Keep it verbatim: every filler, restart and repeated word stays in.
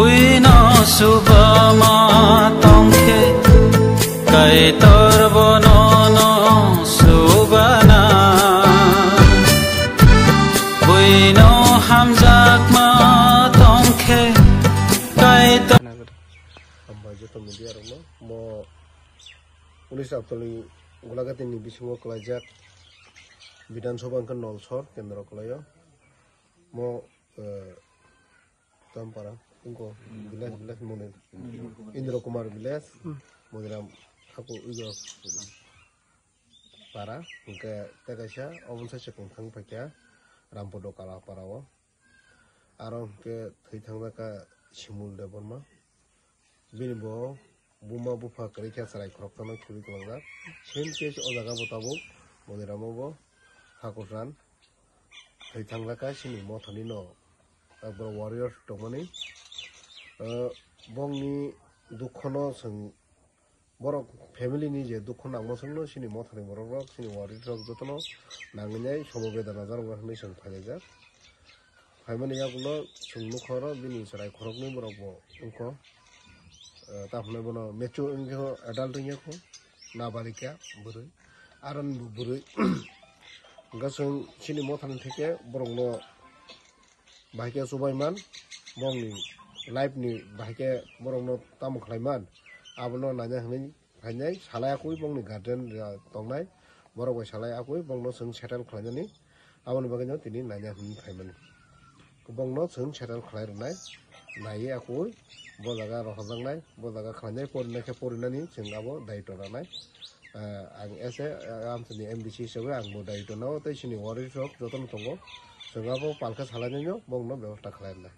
Buino subama tongkhe, Kaitor bono no subana. Buino hamjakma tongkhe, Kaitor. Hambai joto media rokno, mo unis April ni Gulagati ni bisingo kwlaijak Bidhan Sabha wngkha Nolsor kendro kwlaio. Mo, eh, Tampara, wngkha village, village Monir, Indra Kumar village, Moniram Thakur Uyo para, hwnkhe tei kaisa oboni sai chwng thang paikha Rampodo Kalapara o. Aro hwnkhe thwi thangjak kha Simul Debbarma. Bini bo buma bupha kwrwi khe chwrai khoroktano khibi kwlangjak. Same case o jaga bo tabuk Moniramo bo Thakursan thwi thangjak kha chini mothani no, borok warrior tongmani. Ah, bongni dukhono chwng borok family ni je dukho nangma chwngno chini mothani borok rok, chini warrior rok jotono nangwi nai somo bedana jarokno hinwi chwng phailaijak. Phaimani yagulo chwng nukha oro bini chwrai khoroknwi borok bo wngkho. Eh, tamo hwnwi bono mature wngkhe adult wngya kho, nabalika bwrwi, aro ni bo bwrwi. Hwnkhe chwng chini mothani theke borokno bahai khe chubai man, bongni life ni bahai khe borokno tamo khlai man, abono naina hwnwi phainai, salai akui bongni guardian, ah, tongnai, borok bai salai akui bongno chwng settle khlainani, aboni bagwino tini naina hwnwi phaimani. Bongno chwng settle khlai rwnai, naiwi akui bo jaga rohorjaknai, bo jaga khlainai, porinai khe porinani chwng abo daitw ranai. Ah, ang as a, ah, amchaini M D C hisabe ang bo daitw nao, tei chini warriors rok jotono tongo, chwng abo palkha salainai no bongno bebosta khlai rwnai.